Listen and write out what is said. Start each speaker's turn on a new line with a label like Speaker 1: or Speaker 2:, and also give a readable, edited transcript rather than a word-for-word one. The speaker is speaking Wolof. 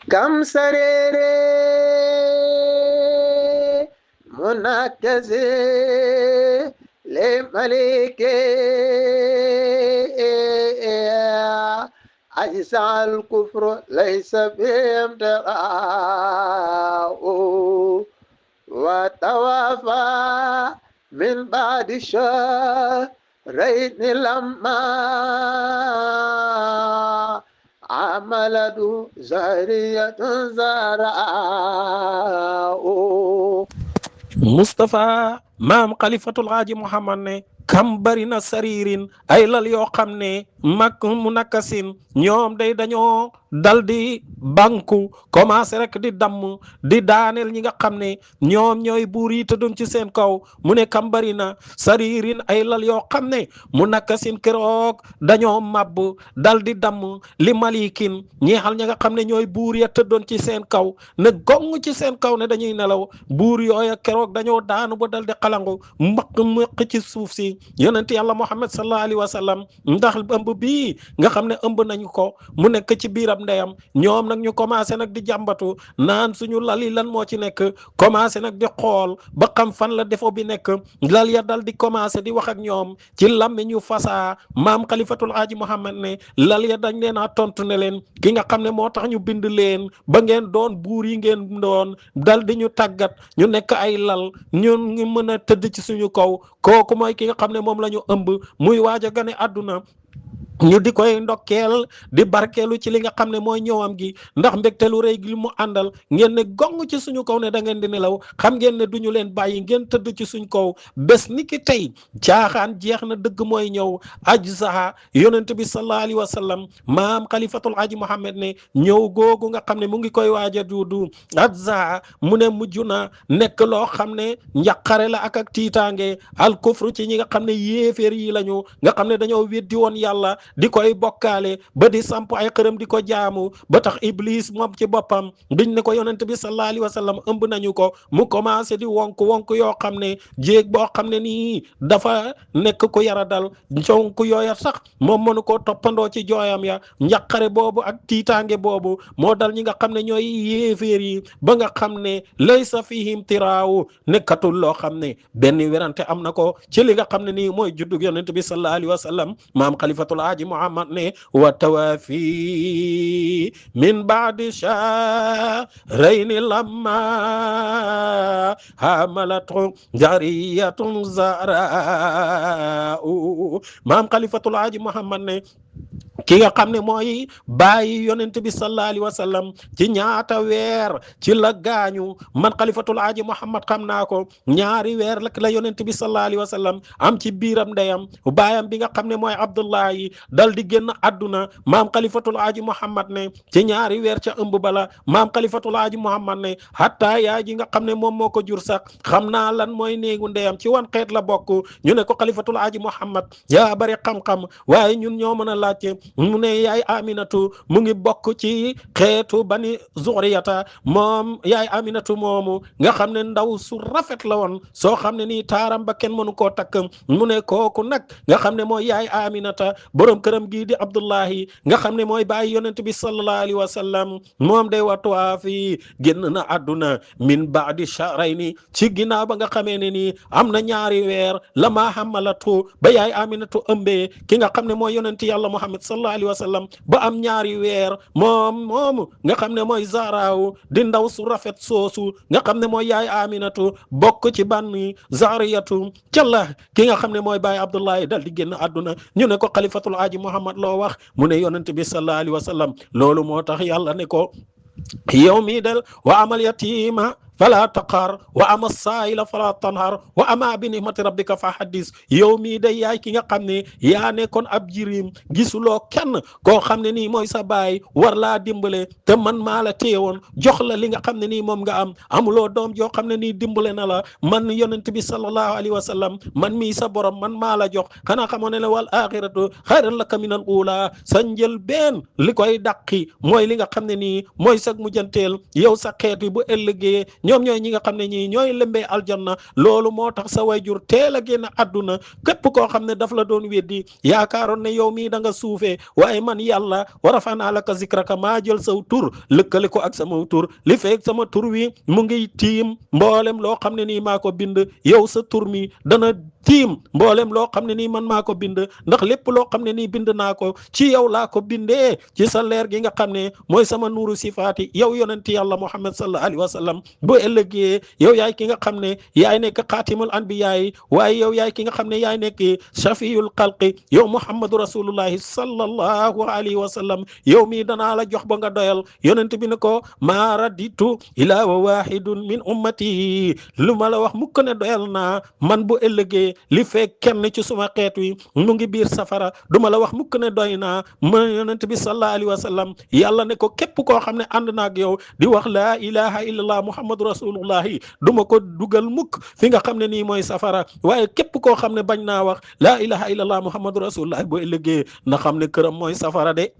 Speaker 1: كم سريري منكزي لملك أجسع الكفر ليس بهم تراء وتوافى من بعد شهرين لما عملت زهرية زهراء
Speaker 2: Moustapha maam xalifatul Haaji Muhammad ne kam bari na sariirin ay lal yoo xam ne mag mu nakkasin ñoom day dañoo dal di banku commencé rek di damm di daaneel ñi nga xam ne ñoom ñooy buur yi tëddoon ci seen kaw mu ne kam bari na sariirin ay lal yoo xam ne mu nakkasin keroog dañoo màbb dal di damm li malikin ñeexal ñi nga xam ne ñooy buur ya tëddoon ci seen kaw ne gong ci seen kaw ne dañuy nelaw buur yooya keroog dañoo daanu ba dal di xalangu mbaq ci suuf si yonent yàlla Muhammad sallallahu alayhi wa sallam ndax ëmb bii nga xam ne ëmb nañu ko mu nekk ci biiram ndeyam ñoom nag ñu commencé nag di jàmbatu naan suñu lal yi lan moo ci nekk commencé nag di xool ba xam fan la defo bi nekk lal ya dal di commencé di wax ak ñoom ci lammi ñu fasaa maam xalifatul Haaji Muhammad ne lal ya dañ leen a tontu ne leen ki nga xam ne moo tax ñu bind leen ba ngeen doon buur yi ngeen doon dal di ñu tàggat ñu nekk ay lal ñun ngi mën a tëdd ci suñu kaw kooku mooy ki nga xam ne moom la ñu ëmb muy waaj a gane àdduna ñu di koy ndokkeel di barkeelu ci li nga xam ne mooy ñëwam gi ndax mbégteelu rëy gi mu àndal ngeen ne gong ci suñu kaw ne da ngeen di nelaw xam ngeen ne duñu leen bàyyi ngeen tëdd ci suñ kaw bés ni ki tey caaxaan jeex na dëgg mooy ñëw ajzaha yonent bi sallallahu alayhi wa sallam maam xalifatul Haaji Muhammad ne ñëw googu nga xam ne mu ngi koy waaja duudu ajzaha mu ne mujj na nekk loo xam ne njaqare la ak tiitaange al kufru ci ñi nga xam ne yéeféer yi lañu nga xam ne dañoo weddi woon yàlla di koy bokkaale ba di samp ay xërëm di ko jaamu ba tax iblis moom ci boppam duñ ne ko yonent bi sallallahu alayhi wa sallam ëmb nañu ko mu commencé di wonk yoo xam ne jéeg boo xam ne nii dafa nekk ku yara dal conk yooya sax moom mënu koo toppandoo ci jooyam ya njaqare boobu ak tiitaange boobu moo dal ñi nga xam ne ñooy yéeféer yi ba nga xam ne laysa fihim tiraawu nekkatul loo xam ne benn werante am na ko ci li nga xam ne nii mooy juddug yonent bi sallallahu alayhi wa sallam maam xalifatul Haaji Muhammad ne wa tawaafi min baadi shahrayni lamma hamalatu jariyatun zaraa'u maam xalifatul Haaji Muhammad ne ki nga xam ne mooy bàyyi yonent bi sallallahu alayhi wa sallam ci ñaata weer ci la gaañu man xalifatul Haaji Muhammad xam naa ko ñaari weer la yonent bi sallallahu alayhi wa sallam am ci biiram ndeyam baayam bi nga xam ne mooy Abdullahi dal di génn àdduna maam xalifatul Haaji Muhammad ne ci ñaari weer ca ëmb bala maam xalifatul Haaji Muhammad ne hatta yaay ji nga xam ne moom moo ko jur sax xam naa lan mooy néegu ndeyam ci wan xeet la bokk ñu ne ko xalifatul Haaji Muhammad yaa bari xam-xam waaye ñun ñoo mën a laajte mu ne yaay Aminatu mu ngi bokk ci xeetu bani Zuriyata moom yaay Aminatu moomu nga xam ne ndaw su rafet la woon soo xam ne nii taaram ba kenn mënu koo takk mu ne kooku nag nga xam ne mooy yaay Aminata borom këram gii di Abdullahi nga xam ne mooy bàyyi yonent bi sallallahu alayhi wa sallam moom day watuwaa fii génn na àdduna min baadi shahrayni ci ginnaaw ba nga xamee ne nii am na ñaari weer la maa hamalatu ba yaay Aminatu ëmbee ki nga xam ne mooy yonent yàlla Muhammad sallallahu alayhi wa sallam ba am ñaari weer moomu nga xam ne mooy Zahraaw di ndaw su rafet soosu nga xam ne mooy yaay Aminatu bokk ci banni Zariyatu calla ki nga xam ne mooy baay Abdullahi dal di génn àdduna ñu ne ko xalifatul Haaji Muhammad loo wax mu ne yonent bi sallallahu alayhi wa sallam loolu moo tax yàlla ne ko yow mii del wa amal yatiima fala taqhar wa ama saa'ila fala tanhar wa ama bi ni'mati rabbika fa haddis yow mii day yaay ki nga xam ne yaa nekkoon ab jirim gisuloo kenn koo xam ne nii mooy sa baay war laa dimbale te man maa la téyewoon jox la li nga xam ne nii moom nga am amuloo doom joo xam ne nii dimbale na la man yonent bi sallallahu alayhi wa sallam man mii sa borom man maa la jox xanaa xamoo ne la wal axiratu xayran laka minal uula sa njëlbeen li koy dàqi mooy li nga xam ne nii mooy sa mujjanteel yow sa xeet wi bu ëllëgee ñoom ñooy ñi nga xam ne ñii ñooy lëmbee aljanna. loolu moo tax sa wayjur teel a génn àdduna képp koo xam ne daf la doon weddi yaakaaroon ne yow mii da nga suufee waaye man yàlla wa rafa'naa laka zikraka maa jël saw tur lëkkale ko ak sama tur li feeg sama tur wi mu ngi tiim mboolem loo xam ne nii maa ko bind yow sa tur mi dana tiim mboolem loo xam ne nii man maa ko bind ndax lépp loo xam ne nii bind naa ko ci yow laa ko bindee ci sa leer gi nga xam ne mooy sama nuuru sifaati yow yonenti yàlla Muhammad sallallahu alayhi wa sallam bu ëllëgee yow yaay ki nga xam ne yaay nekk xaatimul anbiyaa yi waaye yow yaay ki nga xam ne yaay nekk shafiyul xalqi yow Muhammadu rasulullahi sallallahu alayhi wa sallam yow mii danaa la jox ba nga doyal yonent bi ne ko maa raditu ilaa wa wahidun min ummati lu ma la wax mukk ne doyal naa man bu ëllëgee li fekk kenn ci suma xeet wi mu ngi biir safara duma la wax mukk ne doy naa ma yonent bi sallallahu alayhi wa sallam yàlla ne ko képp koo xam ne ànd naak yow di wax laa ilaha illallah muhammadu rasulullahi duma ko dugal mukk fi nga xam ne nii mooy safara waaye képp koo xam ne bañ naa wax laa ilaha illallah muhammadu rasulullahi boo ëllëgee na xam ne këram mooy safara de